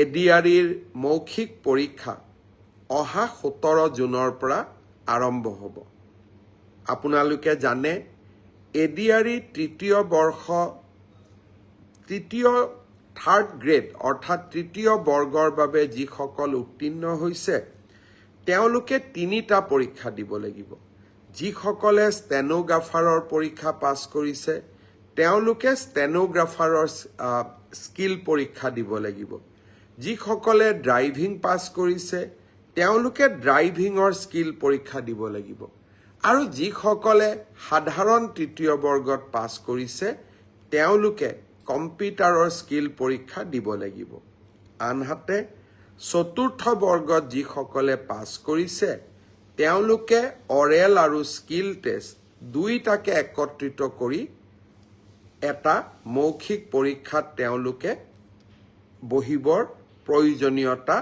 এডিআৰইৰ মৌখিক পৰীক্ষা অহা 17 জুনৰ পৰা আৰম্ভ হ'ব। আপোনালোকে জানে, এডিআৰই তৃতীয় বৰ্ষ, তৃতীয় থাৰ্ড গ্ৰেড অৰ্থাৎ তৃতীয় বৰ্গৰ বাবে যিসকল উত্তীৰ্ণ হৈছে, তেওঁলোকে তিনিটা পৰীক্ষা দিব লাগিব। যিসকলে ষ্টেনোগ্ৰাফাৰৰ পৰীক্ষা পাছ কৰিছে, তেওঁলোকে ষ্টেনোগ্ৰাফাৰৰ স্কিল পৰীক্ষা দিব লাগিব। যিসকলে ড্ৰাইভিং পাছ কৰিছে, তেওঁলোকে ড্ৰাইভিঙৰ স্কিল পৰীক্ষা দিব লাগিব আৰু যিসকলে সাধাৰণ তৃতীয় বৰ্গত পাছ কৰিছে, তেওঁলোকে কম্পিউটাৰৰ স্কিল পৰীক্ষা দিব লাগিব। আনহাতে চতুৰ্থ বৰ্গত যিসকলে পাছ কৰিছে, তেওঁলোকে অৰেল আৰু স্কিল টেষ্ট দুয়োটাকে একত্ৰিত কৰি এটা মৌখিক পৰীক্ষাত তেওঁলোকে বহিবৰ প্ৰয়োজনীয়তা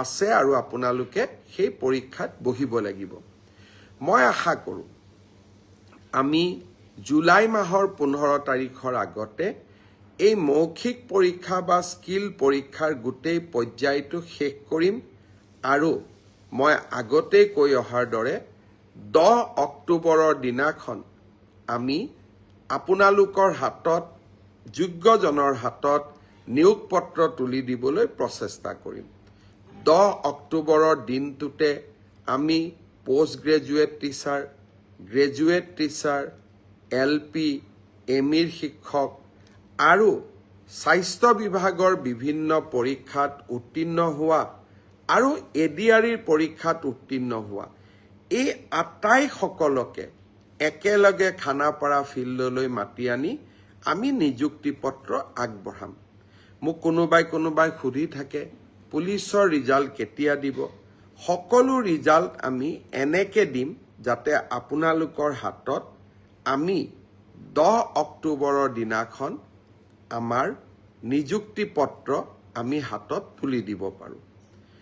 আছে আৰু আপোনালোকে সেই পৰীক্ষাত বহিব লাগিব। মই আশা কৰোঁ, আমি জুলাই মাহৰ 15 তাৰিখৰ আগতে এই মৌখিক পৰীক্ষা বা স্কিল পৰীক্ষাৰ গোটেই পৰ্যায়টো শেষ কৰিম আৰু মই আগতেই কৈ অহাৰ দৰে 10 অক্টোবৰৰ দিনাখন আমি আপোনালোকৰ হাতত, যোগ্যজনৰ হাতত নিয়োগ পত্ৰ তুলি দিবলৈ প্ৰচেষ্টা কৰিম। 10 অক্টোবৰৰ দিনটোতে আমি post graduate teacher, graduate teacher, LP, M ইৰ শিক্ষক আৰু স্বাস্থ্য বিভাগৰ বিভিন্ন পৰীক্ষাত উত্তীৰ্ণ হোৱা আৰু এডিআৰইৰ পৰীক্ষাত উত্তীৰ্ণ হোৱা এই আটাইসকলকে একেলগে খানাপাৰা ফিল্ডলৈ মাতি আনি আমি নিযুক্তি পত্ৰ আগবঢ়াম। মোক কোনোবাই কোনোবাই সুধি থাকে, পুলিচৰ ৰিজাল্ট কেতিয়া দিব? সকলো ৰিজাল্ট আমি এনেকে দিম যাতে আপোনালোকৰ হাতত আমি 10 অক্টোবৰৰ দিনাখন আমাৰ নিযুক্তি পত্ৰ আমি হাতত তুলি দিব পাৰোঁ।